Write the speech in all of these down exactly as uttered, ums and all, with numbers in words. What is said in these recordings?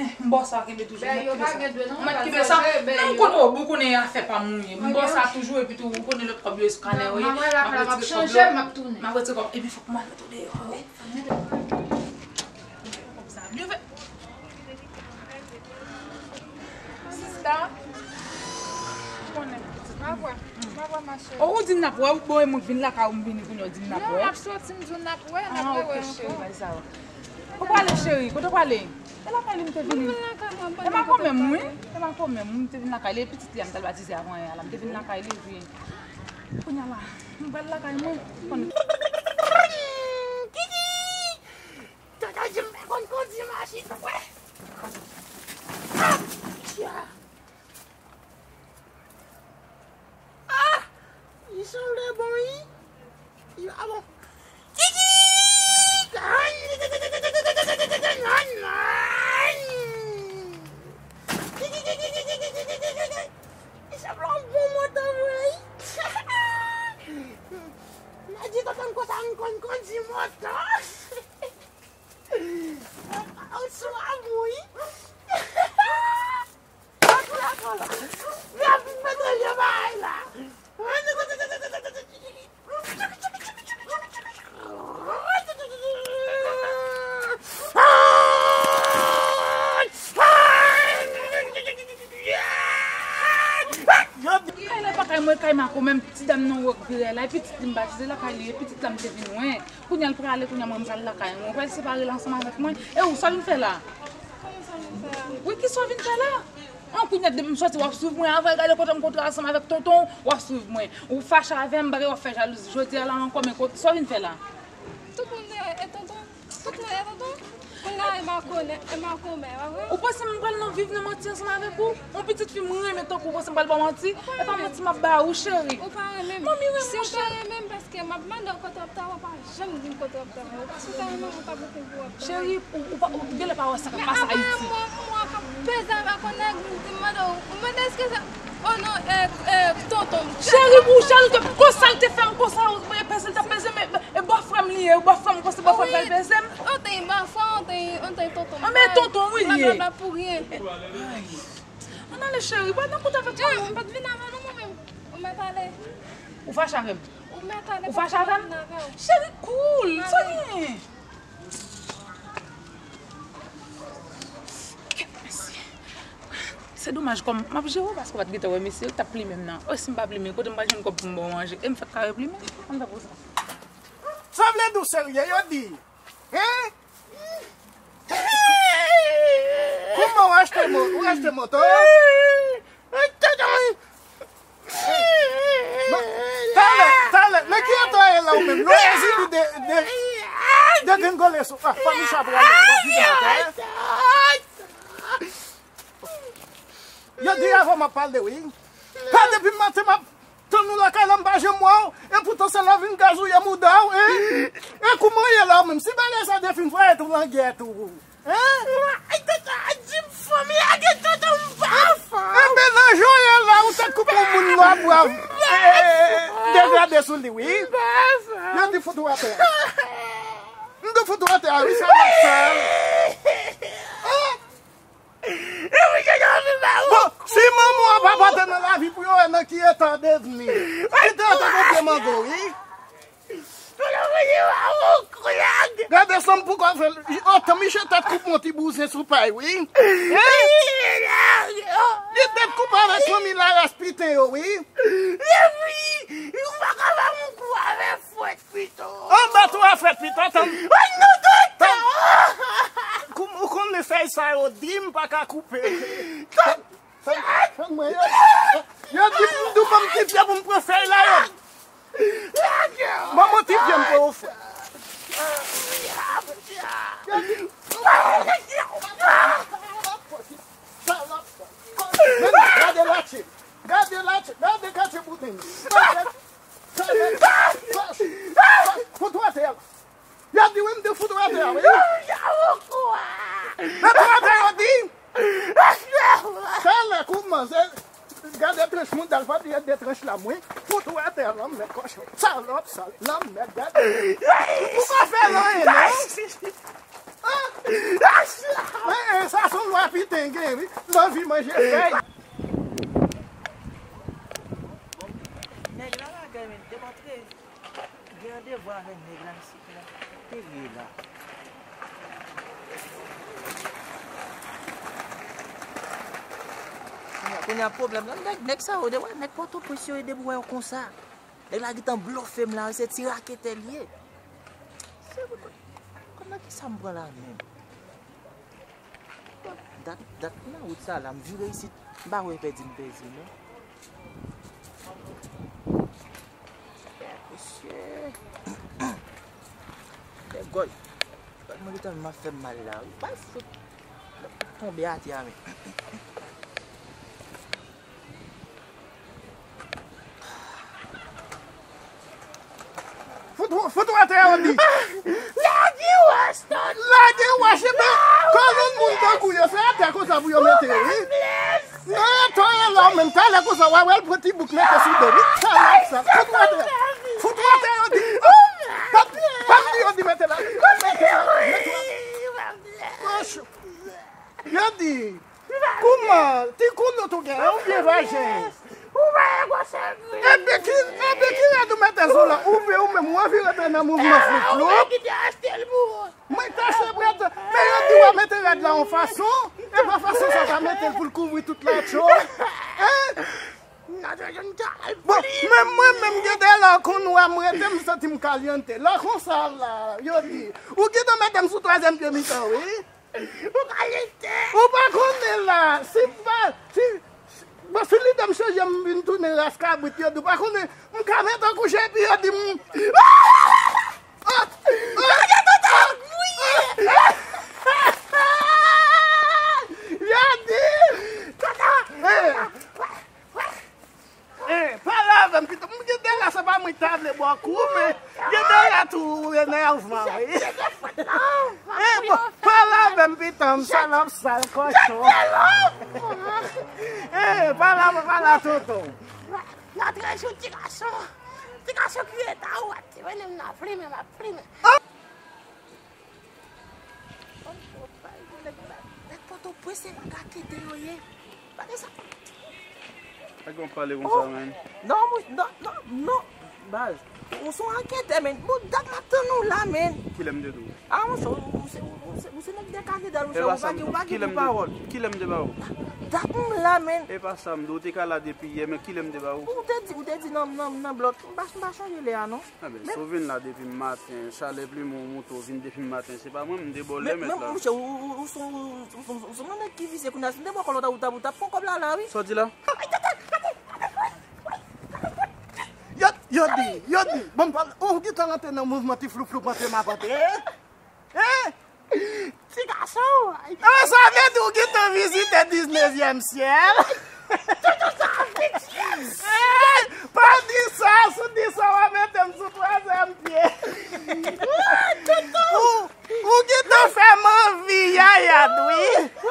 M bò sa kenbe toujou. Bèl yo pa gen dwe non. Mwen kenbe sa. Non, ou konnen, ou konnen afè pa m ou ye. M bò sa toujou, epi tou ou konnen lòt kòb yo eskanè yo ye. M ap retire kòb yo. M ap retire kòb, epi fòk mwen al mete w deyò. Kòb sa byen fè. Sista. Konnen pitit. M ap wè. M ap wè, ma chérie. O, ou di n ap wè, ou bon, e mwen k vin lakay ou, m vini kounye a, ou di n ap wè. Non, m ap soti, m di n ap wè, n ap wè. Ah, ok, cheri, bay sa. Ou prale, cheri? Kote w prale? E lakay li m te vini. Mwen vin lakay mwen, e pa kò menm, wi. E pa kò menm, m te vin lakay li, e pitit li a m t al batize avan yè a la, m te vin lakay li, epi kounye a la, m pral lakay mwen. Konn Kiki! Tonton di m pa konn kondi machin, wè. Ah, ya. Ah! Li sanble bon, wi. Li pa bon. Kiki! Li sanble yon bon moto vre, wi. M a di tonton m konsa, m konn kondi moto. Ou sou amou, wi. Kay la pa kay mwen, kay Mako menm, ti dam nan wòk vire la, e pitit li m batize lakay li, e pitit la m te vin wè. Kounye a l prale, kounye a mwen m pral lakay mwen. Ou pral separe l ansanm avèk mwen. E ou, sa w vin fè la? Kòman sa w vin fè la? Wi, kisa w vin fè la? An, kounye a depi m sòti, w ap swiv mwen, avan l gade kote m kontre ansanm avèk tonton, w ap swiv mwen. Ou fache avè m, bagay w ap fè jalouzi. Jodi a la ankò, men kote, sa w vin fè la? Tout moun e, e tonton. Tout moun e tonton. Kounye a e makonè, e makomè, pa vre? Ou panse m pral nan viv nan manti ansanm avèk ou? Yon pitit fi m renmen tankou w, ou panse m pral ba w manti? E pa manti m ap ba ou, cheri. Ou pa renmen m. Manmi renmen w, cheri. Si w te renmen m, paske m ap mande w kote w ap travay, w pa janm di m kote w ap travay. Ou pa sou travay, mwen, ou pa bouke pou w ap travay. Cheri, ou, ou pa, ou genlè pa wè sa k ap pase Ayiti. Mwen, mwen, mwen k ap peze avèk yon nèg, m di m mande w, ou mande èske sa, oh non, e, e, tonton m. Cheri, pou cheri, te, konsa l te fè m, konsa, e, peze l t ap peze, men, e, bòfrè m li ye, bòfrè m, konsa bòfrè m pral peze m. Ou te bòfrè, ou te, ou te tonton m. Ah, men tonton, wi, li ye. Mwen pa pou ryen. Ay. Ann ale, cheri, pa nan kout avèk mwen. M pa t vin avè w non, mwen menm. Ou mèt ale. Ou fache avè m? Ou mèt ale, ou fache avè m? Cheri, cool, sa gen? Kèt, mesye. Se domaj, kòm m ap jere w, paske w pa t gentan wè mesye yo k t ap plimen m nan. E si m pa plimen, kote m pral jwenn kòb pou m ba w manje? E m fèk ka replimen? Ann fè pou sa. Sa vle di w serye, yo di. Hein? Kòman w achte mo-, ou achte moto? Talè, talè, men ki eta w ye la ou menm? Lorezi li de, de, degrengole sou, ah, fanmi sa pral, w ap vide atè. Yo di avan m ap pale, wi. Pa depi maten m ap tann ou lakay la, m pa janm wè w. E poutan se la vin gazouye mouda w, en? E kouman w ye la ou menm? Si bagay sa te fin fwa, e tou langyèt ou. En? Ay, tata, di m fanmi a gen tonton m pa fè. Enben, nan jan w ye la, ou te koupe yon moun nwa bwav. E, e, e, degrade sou li, wi. Yo di fout ou atè. M di fout ou atè, wi, sa m ap fè. Bon, si manman w ak papa w te nan lavi pou yo wè nan ki eta w devni. Ki te eta w te pye mango, wi. Gade sanm pou kò fè l. Otan miche tèt koup yon ti bouzen sou pay, wi. Hein? Li tèt koupe avèk fanmi la ras piten yo, wi. Epi, ou pa ka fè m kou avè fwèt pito. Anba tou a fwèt pito, tann. Ay, non, doktè! Tann. Ou konn fèy sa yo di m pa ka koupe. Tann, tann mwen, yo, yo di m dou ban m ti pye pou m pran fèy la, yo. Ban mwen ti pye m pou ou fè. Men gade latche. Gade latche. Gade katye bouden. Gade. Fout ou atè a. Y ap di wi m di fout ou atè a, wi. Mete w atè, yo di. Talè koumanse. Gade tranch mouda l, pa bliye de tranch la, mwen. Fout ou atè, lanmèd, kòchon. Salòp, sal, lanmèd, gade. Ou pa fè l anyen, non? Ah! Men, sa se yon lwa piten gen, wi. L anvi manje fèy. Nèg la lagay, men, demontre. Gen randevou avè nèg la isit la. Te ye la. Kounye a, kounye a pwoblèm la, nèg, nèg sa yo, de wè, nèg Pòtoprens yo, e depi wè yo konsa. Nèg la gentan blofe m la, se ti raketè l ye. Se, kòman ki sa m pran la menm? Dat, dat nan wout sa la, m vire isit, m pa wè pèdi m pèdi, non. Mesye. Nèg gòj. Gòj mwen gentan m ap fè m mal la, wi. Pa fout. Tonbe atè a, men. Fout, fout w atè a, Odi. Lage wòch, tonton. Lage wòch, epi kolonn moun tankou yo, se atè konsa pou yo mete, wi. Non, to e la menm, talè konsa, w a wè l pran ti bouk mete sou do, wi. Talè sa, fout w atè a. Fout w atè a, Odi. Pa, pa di Odi mete la. Mete la, mete la. Yo di, kouman, ti koulout ou gen, ou byen vajen? Ou pa wè gwo sèvi. Epi ki, epi ki rad ou mete sou la? Ou vle ou menm, ou anvi rantre nan mouvman floup floup? Ou kite achte l pou ou. Mwen ta se mete, men yo di w a mete rad la yon fason, e pa fason sa ta mete l pou l kouvri tout la tjo. Hein? Bon, men mwen menm gen de lè w konn wè m rete, m santi m kalyante. Lè konsa la, yo di, ou gentan mete m sou twazyèm pye mitan, wi. Ou kalyante. Ou pa konnen la, si m pa, si, si, bon, si lide m chanje, m vin tounen ras kabrit, yo di, ou pa konnen, m ka mete kouche, epi yo di m, ah! Ah! Ah! Yo di, tata! Eh! Eh, pale avè m pito. M gen de la, se pa mwen ki ta vle bò kou, men gen de la tou ou enèvan, wi. Eh, bon, pale avè m pito, m salòp sal kòchon. Eh, pale avè, pale a tonton. N a trè jou ti gason. Ti gason ki rete a ou ap ti mennen m nan plimen, m ap plimen. Nèg Pòtoprens se nan rakete yo ye. Gade sa. Pa gen pale konsa, menn. Non, mwen, non, non, non, baz. Ou se yon raketè, menn. Bon, dat m ap tann ou la, menn. Kilè m te di w? Ah, monchè, ou, ou se, ou, ou se, ou se nèg de kapital, monchè, ou pa gen, ou pa gen pawòl. Kilè m te ba ou? Dat m la, menn. E pa sa, m di w te ka la depi yè, men kilè m te ba ou? Ou te di, ou te di nan, nan, nan blòt. M pa, m pa chanje lè a, non. Enben, si w vin la depi maten, chalè plimen w moute, w vin depi maten, se pa mwen, m te ba w lè mèt la. Men, men, monchè, ou, ou, ou, ou se yon nèg ki visye kounye a, si m te ba w kòb la, ou t ap, ou t ap pran kòb la, la, wi. Sa w di la? Yo, yo di, yo di, bon, m pale, ou gentan rantre nan mouvman ti floup floup antre m ap antre, eh? Eh? Ti gason! Ah, sa vle di w gentan vizite diznevyèm syèl? Toutou sa ap vit, yes! Eh, pa di sa, si w di sa, w a mete m sou twazyèm pye. Toutou! Ou, ou gentan fè m anvi yayad, wi.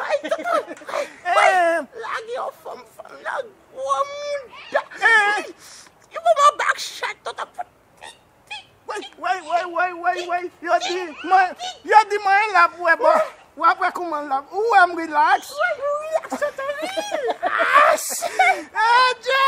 Ay, toutou! Eh. Lage yon fanm, fanm nan gwo mouda. Eh. Li pou mwen bak chat, toutou. Wey, wey, wey, wey, wey, wey. Yo di, mwen, yo di mwen lap wè bon. W ap wè kouman lap. Ou wè m rilaks. Ou wè m rilaks, tonton, rilaks. Adje!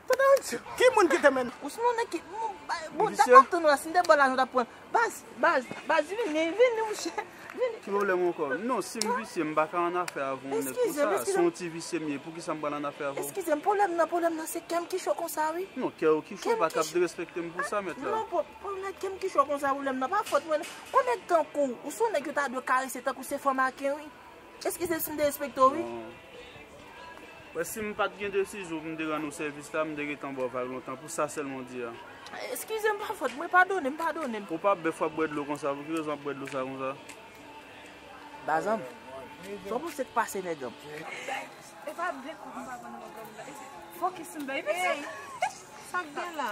Tonton, ki moun ki te mennen? Ou se yon nèg ki, bon, bon, dat ap tann ou la, si m te ba w lajan, w t ap pran. Baz, baz, baz, vini, vini, monchè. Vini. Ki pwoblèm ankò? Non, si m visye, m pa ka annafè avè yon nèg konsa. Se yon ti visye m ye, poukisa m pral annafè avè w? Eskize m, pwoblèm nan, pwoblèm nan, se kè m ki cho konsa, wi. Non, kè w ki cho pa ka ap derespekte m pou sa, mèt la. Non, pwoblèm, kè m ki cho konsa, pwoblèm nan, pa fòt mwen. Yon nèg tankou w, ou se yon nèg yo ta dwe karese tankou se fò maken, wi. Eskize m si m derespekte w, wi. Bon. Wè, si m pa t gen desizyon pou m te rann ou sèvis la, m te gentan ba w vag lontan. Pou sa sèlman w di a. Eskize m, pa fòt mwen, padone m, padone m. Ou pa bèf w ap bwè dlo konsa, pou ki rezon w ap bwè dlo sa konsa? Bazanm, sa w panse k pase nèg an? E pa bèf m pa konn nèg an la. Fokis m bay piti. Sa k gen la?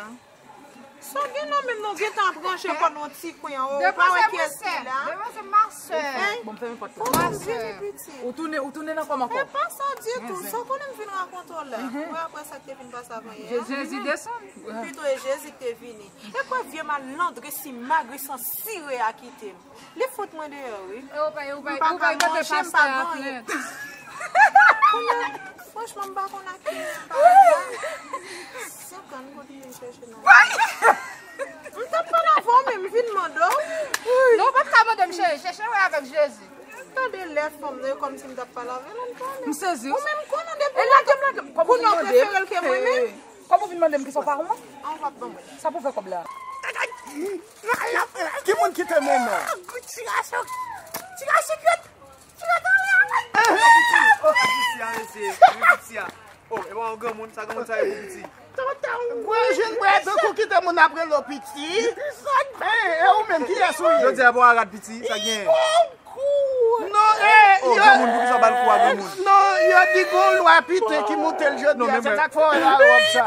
Sa gen nan menm nou gentan ap ranche kò nou ti kwen an. Ou pa wè kiyès ki la? Depoze m, ma sè. Hein? Bon, m fèmen pòt la. Kòman m vini pitit? Ou tounen, ou tounen nan kò m ankò. E pa sa ditou. Sa w konnen m vin rakonte w la. Mwen apre sa k te vin pase avan yè a. Jezi desann. Pito e Jezi k te vini. E kwè vye malandren simagri san sire a kite m. Li fout mwen deyò, wi. E ou pa, ou pa, ou pa tande pastè a plent. Kounye a, franchman, m pa konn ak ki moun m pale la. Senk an, m kontinye chèche nan. M t ap pale avè w, men m vin mande w. Non, ou pa t ka mande m, cheri. Chèche wè avèk Jezi. M tande lè fanm nan, e kòmsi m t ap pale avè l, ann pale. M sezi. Ou menm konnen depi lage m, lage m. Kounye a w prefere l ke mwen menm? Kòman w vin mande m kisa w pa wont? An, w ap ban mwen. Sa pou fè kòb la? Ki moun ki te mennen w? Ti gason. Ti gason ki. Ti gason li a. Oh, piti a, mesye. Wi, piti a. Oh, e pa yon granmoun, sa granmoun sa e pou piti. Tonton, gwo jenn bwè tankou ki te moun ap rele w piti. E, e ou menm, kiyès ou ye? Jodi a, pa w a rad piti, sa gen. Non, e, oh, yo, granmoun, poukisa w ba l kou a granmoun? Non, yo di gon lwa piten ki moute l jodi a, se sa k fè w wè l a wòb sa.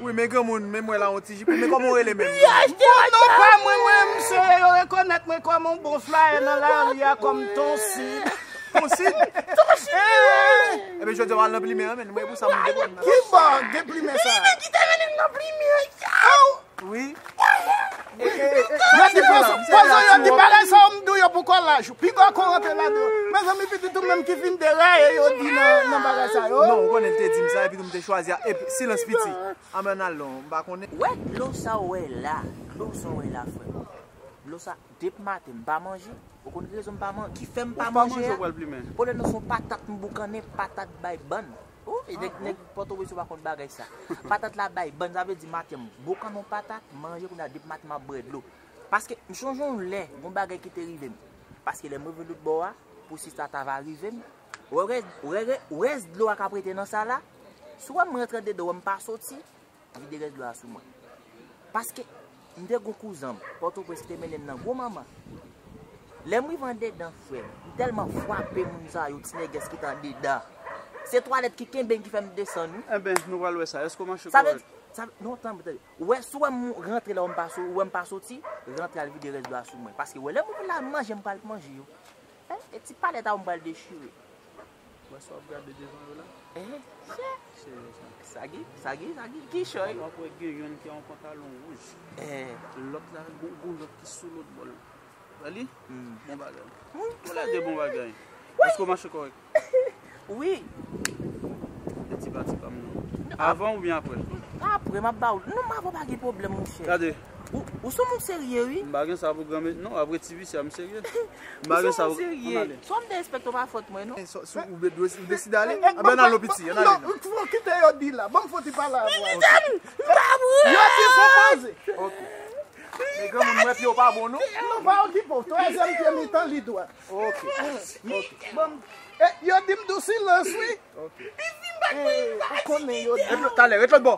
Wi, men granmoun, men mwen la yon ti jip, men kòman w rele menm? Bon, non, pa mwen, mwen, m se yo rekonèt mwen kòm yon bon flayè nan lari a, kòm Ton Sid. Ton Sid? Ton Sid! Ebyen, jodi a w al nan plimen an, men mwen pou sa m depann nan. Ki bò gen plimen sa? Plimen ki te mennen m nan plimen an. Wi. Yo di pozo, pozo, yo di bagay sa yo m di w yo pou kòlaj. Piga w ko rantre ladan. Mezanmi, pitit ou menm ki fin deraye, yo di nan, nan bagay sa yo. Non, ou konnen l te di m sa, epi tou m te chwazi a, epi silans piti. Anben, n al non, m pa konnen. Wè dlo sa w wè la, dlo sa w wè la, frè m. Dlo sa, depi maten, m pa manje. Ou konn ki rezon m pa manje, ki fè m pa manje a? Pwoblèm nan se yon patat m boukannen, patat bay bann. Ou, e nèg, nèg Pòtoprens yo pa konn bagay sa. Patat la bay bann, sa vle di maten m boukannen yon patat, manje kounye a depi maten m ap bwè dlo. Paske m chonje yon lè, gon bagay ki te rive m. Paske lè m rive lòt bò a, pwosesis la ta va rive m. Ou wè rès, ou wè rès, rès dlo a k ap rete nan sa la, si w wè m rantre andedan, w wè m pa soti, vide rès dlo a sou mwen. Paske m te gon kouzen m, Pòtoprens ki te mennen m nan gwo manman. Lè m rive andedan, frè m, m tèlman frape moun sa yo, ti nègès ki te andedan. Se twalèt ki kenbe m ki fè m desann, wi. Enben, nou pral wè sa. Èske w mache kòrèk? Sa vle di, sa, non, tann, tann. Ou wè, si w wè m rantre la, w wè m pa so-, w wè m pa soti, rantre al vide rès dlo a sou mwen. Paske, wè, lè m vin la, manje, m pral manje yo. Eh, e ti palèt a ou m pral dechire. Wè sa w ap gade devan yo la? Eh, chè. Serye sa. Sa ki, sa ki, sa ki, ki chòy? W ap wè gen yonn ki a yon pantalon wouj. Eh. Lòt la, gon, gon lòt ki sou lòt bò l. Wè li? Hmm. Bon bagay. Hmm. Ou lè de bon bagay. Èske w mache kòrèk? Wi. Ti pati pa m non. Avan oubyen apre? Apre, m ap ba ou. Non, m avan pa gen pwoblèm, monchè. Gade. Ou, ou sou moun serye, wi. M pa gen sa pou granmesi. Non, apre ti visye a, m serye. M pa gen sa pou. Ou sou moun serye. Ann ale. Si w ap derespekte w pa fòt mwen, non. Eh, so, so, ou be-, ou deside ale? Eh, eh, anben, ann al, piti, ann ale. Non, fò kite yo di la. Ban m fò ti pale avè w. Yo di fò poze. Ok. Men granmoun, mwen pye w pa bon, non? Non, pa okipe w. Twazyèm pye mitan, li dwat. Ok. Ok. Bon, eh, yo di m di w silans, wi. Ok. Eh, ou konnen yo di. Ret lòt, talè, ret lòt bò.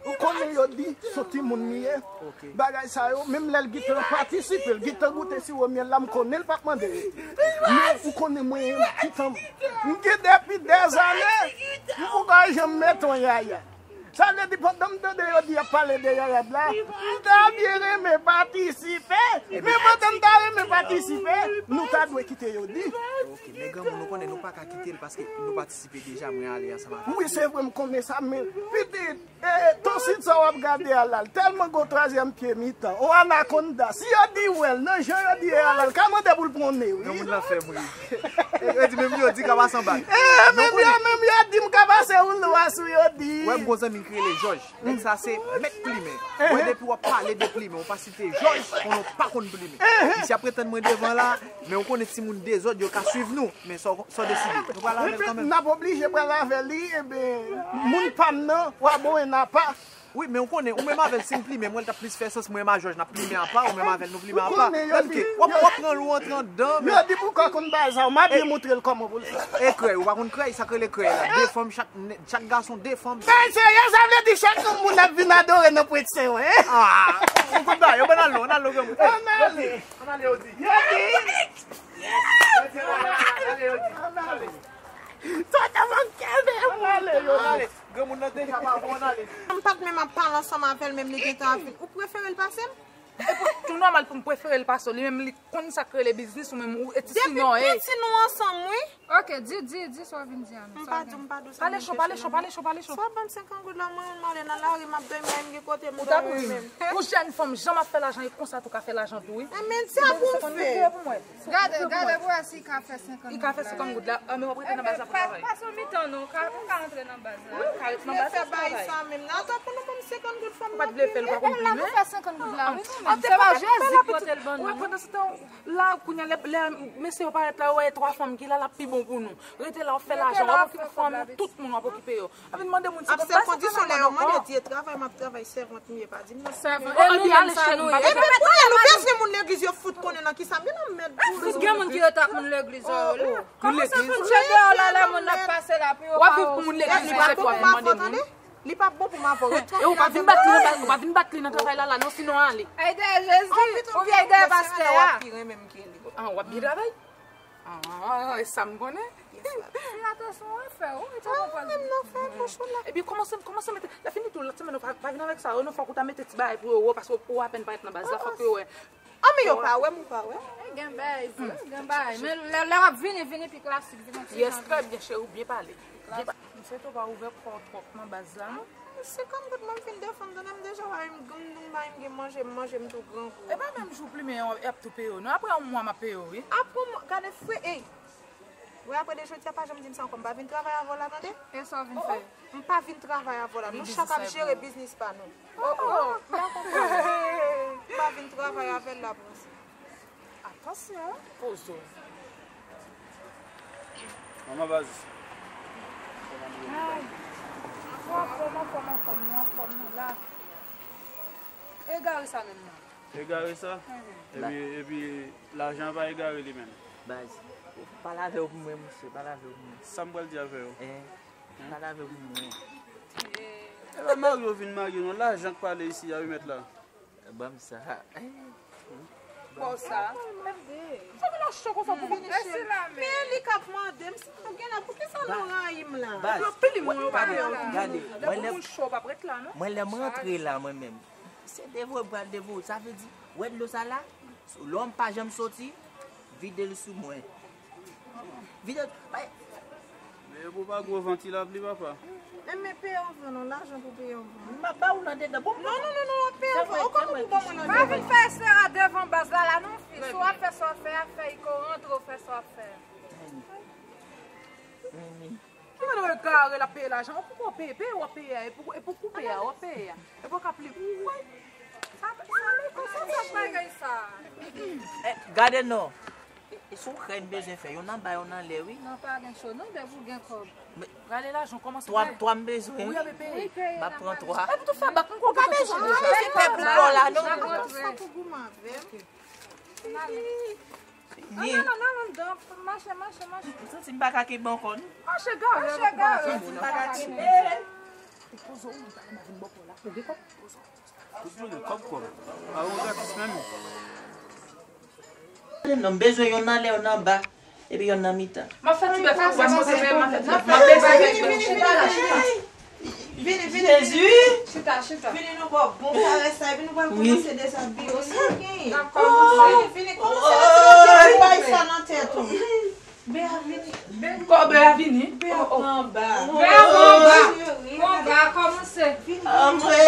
Ou konnen yo di, se yon timoun li ye. Ok. Bagay sa yo, menm lè l gentan patisipe, l gentan goute siwo myèl la, m konnen l p ap mande rete. Men ou konnen mwen, m gentan, m gen depi dèzane, m poko janm mete yon yaya. Sa vle di, pandan m tande yo di y ap pale de yayad la, m ta byen renmen patisipe. Men pandan m ta renmen patisipe, nou ta dwe kite yo di. Ok, men granmoun, nou konnen nou pa ka kite l paske nou patisipe deja, mwen ale ansanm avè l. Wi, se vre, m konnen sa, men pitit, eh, Ton Sid sa w ap gade a la, l tèlman gwo twazyèm pye mitan, on anakonda. Si yo di wè l, nan jan yo di a la, l ka mande pou l pran nen, wi. Granmoun nan fè m ri. Yo di menm yo di ka pase anba l. Eh, menm yo, menm yo di m ka pase woulo a sou yo di. Wè m gon zanmi ki rele Jòj. Nèg sa se mèt plimen. Wè depi w ap pale de plimen, ou pa site Jòj, konnen w pa konn plimen. Misye ap retann mwen devan la, men ou konnen timoun dezòd yo ka swiv nou. Men sa w, sa w deside? Nou pral avè l kanmenm? N ap oblije pral avè li, enben, moun pa m nan, w a bon en apa. Wi, men ou konnen, ou menm avè l, si m plimen, mwen, l t ap plis fè sans, mwen menm a Jòj, n ap plimen apa, ou menm avè l, nou plimen apa. Ou konnen, yo di, yo, w ap pran l, ou antre anndan, men. Yo di pou w ka konn bagay sa, w ma byen montre l kòman pou l fè. E krèy, ou pa konn krèy, sa k rele krèy la. De fanm, chak, chak gason, de fanm. Sa serye, sa vle di chak moun ap vin adore nan pwent sen yo, en? Ah, ou konn bagay, yo ban n al non, ann al non, granmoun. Ann ale. Ann ale, yo di. Yo di. Yo di, ann ale, ann ale, yo di. Ann ale. Tonton Mank kenbe. Ann ale, yo di. Ann ale. Granmoun nan deja pa voye w nan lè. M pa t menm ap pale ansanm avè l, menm li gentan ap vin. Ou prefere l pase m? E pou, tou nòmal pou m prefere l pase w. Li menm, li konn sa k rele biznis, ou menm, ou, e ti sinò, e. Depi piti nou ansanm, wi. Ok, di, di, di sa w vin di a nou. M pa di, m pa di w sa. Pale cho, pale cho, pale cho, pale cho. Si w ap ban m senkant goud la, mwen menm, m ale nan lari, m ap dòmi, m gen kote m dòmi menm. Ou jèn fanm, jan m ap fè lajan, e konsa tou ka fè lajan tou, wi. E men, se a pou m fè. Gade, gade pou wè si l ka fè senkant goud la. Li ka fè senkant goud la. Ah, men w ap rete nan baz la pou travay. Pase w mitan non, ou ka, ou ka antre nan baz la. Wi, ou ka rete nan baz la pou travay. Fè bagay sa menm nan. Atò pou nou ban m senkant goud fanm nan. Ou pa t vle fè l, ou pa konn plimen. Fè senkant goud la, wi, nou menm. Se pa Jezi ki pote l ban nou, non. Pandan se tan, la, kounye a, lè, lè mesye yo parèt la, yo wè twa fanm ki la, l ap pi bon pou nou. Rete la, w ap fè lajan, w ap okipe fanm ou, tout moun w ap okipe yo. Ap vin mande moun si ap sèv kondisyon lè yo mande di e travay, m ap travay, sèvant m ye, pa di m nan. Sèvant, e nou menm sa nou ye. Epi kounye a nou bezwen moun legliz yo fout konnen nan kisa m ye nan mèd. Fout gen moun ki rete ak moun legliz yo la. Kòman se pou tcheke yo la, lè moun ap pase la pou yo pa wè w. W ap viv pou moun legliz yo, se pou w ap vin mande moun. Li p ap bon pou m avè w. E ou pa vin bat li nan, ou pa vin bat li nan travay la, la, non, sinon ale. Ay dèyè Jezi, ou vin dèyè pastè a. An, w ap byen travay? Ah, e sa m konnen. Fè atansyon, w ap fè, wi, ou te konprann. Menm nan fè bouch ou la. Ebyen, kòmanse, kòmanse mete, lè fini tou, lòt semèn, ou pa, pa vin avèk sa, non, fòk ou ta mete ti bagay pou yo wè w, paske ou apèn parèt nan baz la, fòk yo wè. Ah, men yo pa wè m, ou pa wè. Gen bagay, gen bagay. Men lè, lè w ap vini, vini pi klasik, vini pi. Yes, trè byen, cheri, ou byen pale. Byen pa-, m swete w pa ouvè kò w twòp nan baz la, non. Senkant goud mwen fin defann, tande m deja, w a m gen manje, m manje, m tou grangou. E pa menm jou plimen an, y ap tou peye w, non. Apre yon mwa, m ap peye w, wi. Apre yon mwa, gade fre, ey. Wi, apre de jodi a, pa janm di m sa ankò, m pa vin travay avè w la, tande? E sa w vin fè? M pa vin travay avè w la, nou chak ap jere biznis pa nou. Oh, oh, m pa konprann. M pa vin travay avè l la, prensip. Atansyon, poze w. Manman baz. Ay. Nou anfòm, anfòm, anfòm, nou anfòm, nou la. Egare sa menm nan. Egare sa? Epi, epi lajan pa egare li menm. Baz, pale avè w pou mwen, monchè, pale avè w pou mwen. Sa m pral di avè w? Pale avè w pou mwen. E pa marye w vin marye, non, lajan k pale isi a, wi, mèt la. Ban m sa. Bon, sa. Sa vin nan cho konsa pou vini, cheri. Men li k ap mande m si m gen la, poukisa nou rayi m la? Baz, anpil moun yo pa gen anyen. Gade, lè pou moun cho, pa prèt la, non. Mwen, lè m rantre la, mwen menm, se devore m pral devore. Sa vle di, wè dlo sa la, lòm pa janm soti, vide l sou mwen. Vide l, bay. Men pou pa gwo van ti lapli, papa. Men, men peye anvan non, lajan pou peye anvan. M ap ba ou nan dedan. Bon, non, non, non, non, peye anvan. Ou kòman pou ban mwen nan devan? Pa vin fè esera devan baz la, la, non, fi. Si w ap fè sa w ap fè a, fè iko rantre, w fè sa w ap fè a. Ki mande w egare l ap peye lajan? Ou poko peye, peye w ap peye a, e pou, e pou koupe a, w ap peye a. E pou w ka pli. Sa, sa, sa, sa bagay sa? Eh, gade non. E, e se yon krèy m bezwen fè. Yonn anba, yonn anlè, wi. Non, pa gen cho, non, depi w gen kòb. Gade lajan, kòmanse. Twa, twa m bezwen, wi. Wi, peye. M ap pran twa. Epi tou fè bak, m kwè w pa bezwen. Ou pa bezwen. Se pèp ou la, non. Ou pa bezwen pou goumen avè m. N ale. Non, non, non, non, non, mache, mache, mache. M santi m pa ka kenbe ankò, non. Mache gare. Mache gare. M santi m pa ka kenbe. Ou poze w, ou pa ka vin bò kò la. Ou gen kòb? Poze w. Tout jounen, kòb, kòb. Pa yon gratis menm. Non, m bezwen yonn anlè, yonn anba. Epi yonn nan mitan. M ap fè ti bèf pou w, paske se menm m ap fè ti bèf. M ap bezwen fè ti bèf. Vini, vini, vini. Jezi! Chita, chita. Vini nou ba w bon karès la, epi nou pral kòmanse dezabiye w. Sa gen? N ap kòmanse. Vini, vini, kòmanse retire bay sa nan tèt ou. Bea vini. Kò Bea vini. Bea pran anba. Bea pran anba. Pran anba, kòmanse. Anmwe,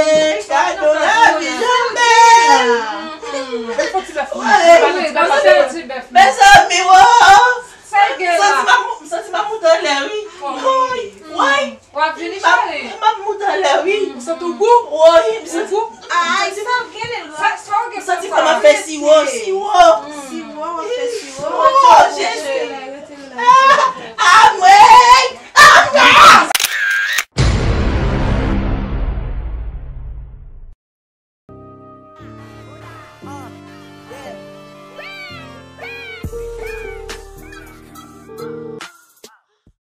kado lavi jan bèl. Fè ti bèf. Mezanmi, wo. Sa gen la? M santi m ap, m santi m ap moute anlè, wi. Woy, woy. W ap vini, cheri? M ap moute anlè, wi. Ou santi w gou? Woy, m santi. Ay, sa w gen lè l la? Sa w gen? M santi kòm ap fè siwo, siwo.